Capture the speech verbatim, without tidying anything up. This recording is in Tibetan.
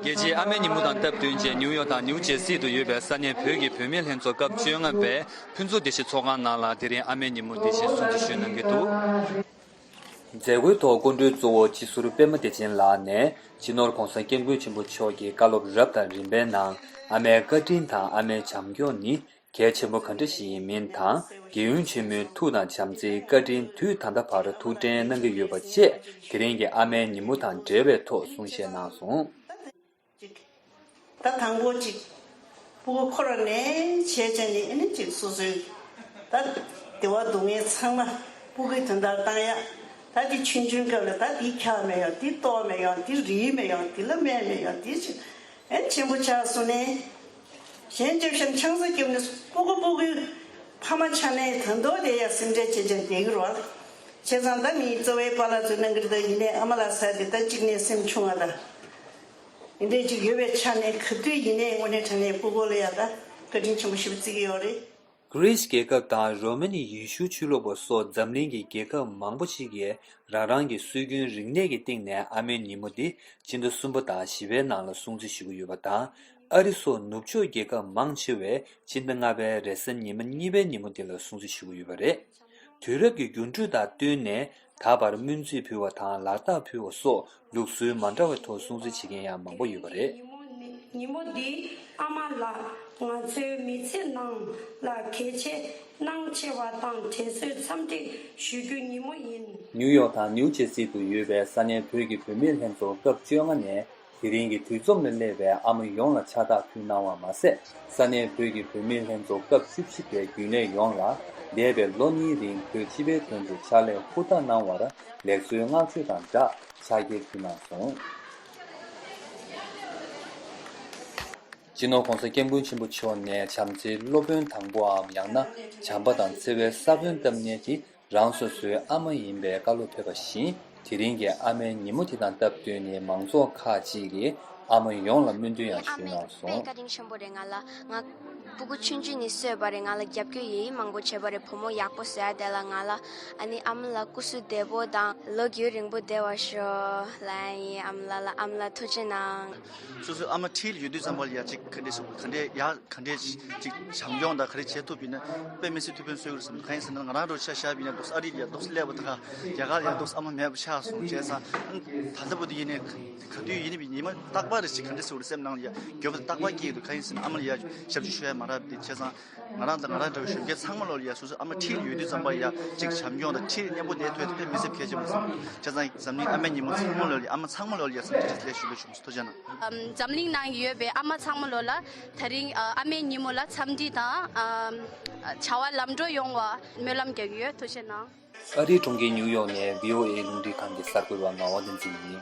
རྒྱལ་སྤྱིའི་ཨ་མའི་ཉིན་མོ་དང་སྟབས་བསྟུན་བྱས། ནིའུ་ཡོག་དང་ནིའུ་ཇེར་སི་དུ་ཡོད་པའི་ས་གནས་བོད་ཀྱི་བུད་མེད་ལྷན་ཚོགས་སྐབས་བཅོ་ལྔ་པས་ཕུན་ཚོགས་བདེ་སྐྱིད་ཚོགས་ཁང་ནང་ལ་དེ་རིང་ཨ་མའི་ཉིན་མོ་བདེ་སྐྱིད་སྲུང་བརྩི་ཞུས་གནང་གི་འདུག། མཛད་སྒོའི་ཐོག་སྐུ་མགྲོན་གཙོ་བོ་སྤྱི་ཟུར་པད་མ་བདེ་ཆེན་ལགས་ནས་སྤྱི་ནོར་༸གོང་ས་༸སྐྱབས་མགོན་ཆེན་པོ་མཆོག་གི་བཀའ་སློབ་རབ་དང་རིམ་པའི་ནང་ཨ་མའི་བཀའ་དྲིན་དང་ཨ་མའི་བྱམས་སྐྱོང་ནི་གལ་ཆེན་པོ་ག་འདྲ་ཞིག་ཡིན་མིན་དང་། རྒྱལ་ཡུམ་ཆེན་མོའི་ཐུགས་དང་བྱམས་བརྩེའི་བཀའ་དྲིན་དུས་ད་ལྟ་བར་ཐུགས་དྲན་གནང་གི་ཡོད་པ་བཅས་དེ་རིང་གི་ཨ་མའི་ཉིན་མོ་དང་འབྲེལ་བའི་ཐོག་གསུང་བཤད་གནང་སོང་། ཅིག་ད་དང་པོ་ཅིག་སྤུ་གུ་ཁོ་ར་ནས་བྱས་བྱས་ནས་ཨེ་ནི་ཅིག་སོ་སོའི་ད་བདེ་བ་སྡུག་བསྔལ་ཚང་མ་སྤུ་གུའི་དོན་དག་བཏང་ཡག་ད་དེ་ཆུང་ཆུང་སྐབས་ལ་ད་དེ་འཁྱག་མི་ཡོང་། དེ་ལྟོགས་མི་ཡོང་། དེ་རིལ་མི་ཡོང་། དེ་ལ་སྨན་མི་ཡོང་། དེ་ཅིག་ཨེ་ཆེན་པོ་ཆགས་སོང་ནས་གཞན་ཅིག་བཤད་ན་ཆང་ས་སྐྱོབ་ནས་སྤུ་གུ་སྤུ་གུའི་ཕ་མ་ཆ་ནས་ད་མདོ་དེ་ཡ་སེམས་ཁྲལ་བྱེད་ཅན་བསྡད་ཀྱི་རོགས། བྱས་ཙང་ད་མིའི་གཙོ་བའི་པཱ་ལགས་ཚོས་གནང་གི་རེད། ད་ཡིན་ནའི་ཨ་མ་ལགས་ཟེར་དེ་ད་གཅིག་ནས་སེམས་ཆུང་བ་ད། འདི་འདྲས་ཅིག་ཡོད་པའི་ཆ་ནས་ག་དུས་ཡིན་ནའི་དངོས་གནས་དྲང་གནས་སྤུ་གུ་ལ་ཡ་ད་བཀའ་དྲིན་ཆེན་པོ་ཞེ་པོ་བརྩི་གི་ཡོད་རེད། གྷི་རིས་རྒྱལ་ཁབ་དང་རོ་མ་ནི་ཡེ་ཤུ་ཆོས་ལུགས་པ་སོགས་འཛམ་གླིང་གི་རྒྱལ་ཁབ་མང་པོ་ཞིག་གིས་རང་རང་གི་སྲོལ་རྒྱུན་རིག་གནས་ཀྱི་སྟེང་ནས་ཨ་མའི་ཉིན་མོ་འདི་ཕྱི་ཟླ་གསུམ་པ་དང་བཞི་པའི་ནང་ལ་སྲུང་བརྩི་ཞུ་གི་ཡོད་པ་དང་། ཨ་རི་སོགས་ནུབ་ཕྱོགས་རྒྱལ་ཁབ་མང་ཆེ་བས་ཕྱི་ཟླ་ལྔ་པའི་རེས་གཟའ་ཉི་མ་གཉིས་པའི་ཉིན་མོ་འདི་ལ་སྲུང་བརྩི་ཞུ་གི་ཡོད་པ་རེད། དུས་རབས་ཀྱི་འགྱུར་འགྲོས་དང་བསྟུན་ནས་ད་བར་སྨོན་ཚིག་ཕུལ་བ་དང་ལག་རྟགས་ཕུལ་བ་སོགས་ལུགས་སྲོལ་མ་འདྲ་བའི་ཐོག་སྲུང་བརྩི་བྱེད་མཁན་ཡང་མང་པོ་ཡོད་པ་རེད། ཉིན་མོ་འདི་ཨ་མ་ལགས་ང་ཚོའི་མི་ཚེ་ནང་ལ་གལ་ཆེ་གནང་ཆེ་བ་དང་དྲན་གསོའི་འཚམས་འདྲི་ཞུ་རྒྱུའི་ཉིན་མོ་ཡིན། ནིའུ་ཡོག་དང་ནིའུ་ཇེར་སི་དུ་ཡོད་པའི་ས་གནས་བོད་ཀྱི་བུད་མེད་ལྷན་ཚོགས་སྐབས་བཅོ་ལྔ་ནས་དེ་རིང་གི་དུས་འཛོམས་ལ་སླེབས་པའི་ཨ་མ་ཡོངས་ལ་ཕྱག་རྟགས་ཕུལ་གནང་བ་མ་ཟད། ས་གནས་བོད་ཀྱི་བུད་མེད་ལྷན་ཚོགས་སྐབས་བཅུ་བཞི་པའི་རྒྱུན་ལས་ཡོངས་ལ་འདས་པའི་ལོ་གཉིས་རིང་བོད་སྤྱི་པའི་དོན་དུ་ཕྱག་ལས་ཧུར་ཐག་གནང་བར་ལེགས་གསོའི་བསྔགས་བརྗོད་དང་སྦྲགས་ཕྱག་འཁྱེར་ཕུལ་གནང་སོང་། སྤྱི་ནོར་༸གོང་ས་༸སྐྱབས་མགོན་ཆེན་པོ་མཆོག་ནས་བྱམས་བརྩེའི་སློབ་དཔོན་དང་པོའམ་ཡང་ན་བྱམས་པ་དང་བརྩེ་བའི་ས་བོན་བཏབ་མཁན་གྱི་རང་སོ་སོའི་ཨ་མ་ཡིན་པའི་བཀའ་སློབ་ཕེབས་པ་བཞིན། དེ་རིང་གི་ཨ་མའི་ཉིན་མོ་དེ་དང་སྟབས་བསྟུན་ནས་མང་ཚོགས་ཁག་ཅིག་གིས་ཨ་མ་ཡོངས་ལ་སྨོན་འདུན་ཡང་ཞུས་གནང་སོང་། ཨ་མའི་བཀའ་དྲིན་ཆེན་པོ་རེད། ང་ལ་ང་སྤུ་གུ་ཆུང་ཆུང་ནས་གསོས་པ་རེད། ང་ལ་རྒྱབ་སྐྱོར་ཡེ་ཡིས་མང་པོ་བྱས་པ་རེད། བུ་མོ་ཡག་པོ་བཟོ་ཡ་དེ་ལ་ང་ལ་ཨ་ནི་ཨ་མ་ལ་སྐུ་གཟུགས་བདེ་པོ་དང་ལོ་རྒྱུས་རིང་པོ་བདེ་བར་ཤོག་ལབ་ཡ་ཡིན། ཨ་མ་ལགས་ལ་ཨ་མ་ལགས་ཐུགས་རྗེ་གནང་། སོ་སོའི་ཨ་མ་འཁྲིས་ལ་ཡོད་དུས་ཙམ་པ་ལ་ཡ་ཅིག་ག་འདྲས་སོ་ག་འདྲས་ཡ། ག་འདྲས་ཅིག་བྱམས་སྐྱོང་དང་ག་རེ་བྱེད་ཐུབ་ཡིན་ན་དཔེ་མི་སྲིད་ཐུགས་ཕན་གསོས་ཀྱི་རེད་བསམ། གང་ཡིན་ཟེར་ན་ང་རང་འདྲ་བོ་ཆ་བཞག་པ་ཡིན་ན་འདུག་ཨ་རི་ལ་ཡ་འདུག་སླེབས་པ་དང་རྒྱ་གར་ལ་ཡ་འདུག་ཨ་མ་མེད་པ་ཆགས་སོང་། བྱས་ཙང་ད་ལྟ་བུ་དེ་ཡིན་ནའི་ག་དུས་ཡིན་ནའི་ཉི་མ་རྟག་པར་རེ་ཞིག་ག་འདྲས་ཟེར་བ་རེད་སེམས་ནང་ལ་ཡ་འགྱོད་པ་དང་རྟག་པར་སྐྱེ་ཡི་འདུག་གང་ཡིན་ཟེར་ན་ཨ་མ་ལ་ཡ་ཞབས་ཕྱི་ཞུ་ཡ་མ་རག་པ་དེ། བྱས་ཙང་ང་རང་དང་ང་རང་འདྲ་བའི་གཞོན་སྐྱེས་ཚང་མ་ལོ་ལ་ཡ་སོ་སོའི་ཨ་མ་འཁྲིས་ལ་ཡོད་དུས་ཙམ་པ་ཡ་ཅིག་བྱམས་སྐྱོང་དང་འཁྲིས་ལ་མཉམ་པོ་བསྡད་ཐུབ་ཡ་དེ་དཔེ་མི་སྲིད་གལ་ཆེན་པོ་རེད་བསམ། བྱས་ཙང་འཛམ་གླིང་ཨ་མའི་ཉིན་མོ་ཚང་མ་ལོ་ལ་ཡ་ཨ་མ་ཚང་མ་ལོ་ལ་ཡ་འཚམས་འདྲི་བཀྲ་ཤིས་བདེ་ལེགས་ཞུ་འདོད་བྱུང་། ཐུགས་རྗེ་གནང་། འཛམ་གླིང་ནང་ཡོད་པའི་ཨ་མ་ཚང་མ་ལོ་ལ་དེ་རིང་ཨ་མའི་ཉིན་མོ་ལ་འཚམས་འདྲི་དང་བྱ་བ་ལམ་འགྲོ་ཡོང་བ་སྨོན་ལམ་རྒྱག་གི་ཡོད། ཐུགས་རྗེ་གནང་། ཨ་རིའི་གྲོང་ཁྱེར་ཉིའུ་ཡོག་ནས་བྷི་ཨོ་ཨེ་རླུང་འཕྲིན་ཁང་གི་གསར་འགོད་པ་ངག་དབང་བསྟན་འཛིན་ཡིན།